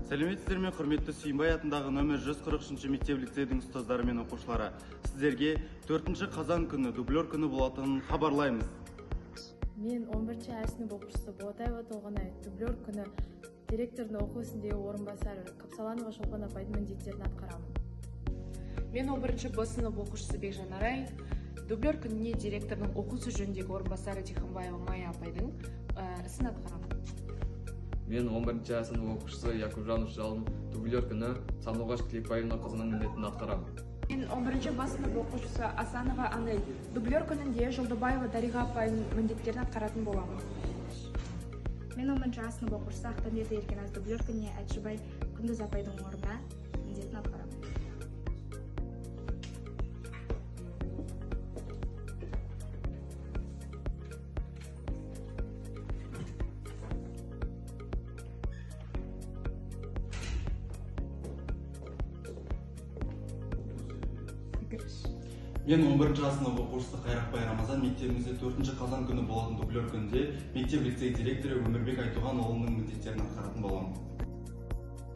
Сәлеметсіздер ме, құрметті Сүйінбай атындағы нөмір 143 мектеп лицейдің ұстаздары мен оқушылары. Сіздерге 4 қазан күні дублер күні болатынын хабарлаймыз. Мен 11 А сынып оқушысы Болатаева Толғанай дублер күні директордың оқу ісіндегі орынбасары Қапсаланова Шолпан апайдың міндеттерін атқарамын. Мен 11 Б сынып оқушысы Бекжан Арай дублер күніне директордың оқу ісі жөніндегі орынбасары Диханбаева Майя апайдың ісін атқарамын. Мен 11 А сынып оқушысы Якупжанов Жалын дублер күні Сандуғаш Тілекбаевна қызының міндетін атқарамын. Мен 11 Б сынып оқушысы Асанова Анель дублер күнінде Жолдыбаева Дариға апайының міндеттерін атқаратын боламын. Мен 11 А сынып оқушысы Ақтамберді Еркеназ дублер күніне Әтшібай Күндіз апайдың орнына міндетін атқарамын. Мен 11 А сынып оқушысы Қайрақбай Рамазан мектебімізде 4 қазан күні болатын дублер күнінде мектеп лицей директоры Өмірбек Айтуғанұлының міндеттерін атқаратын боламын.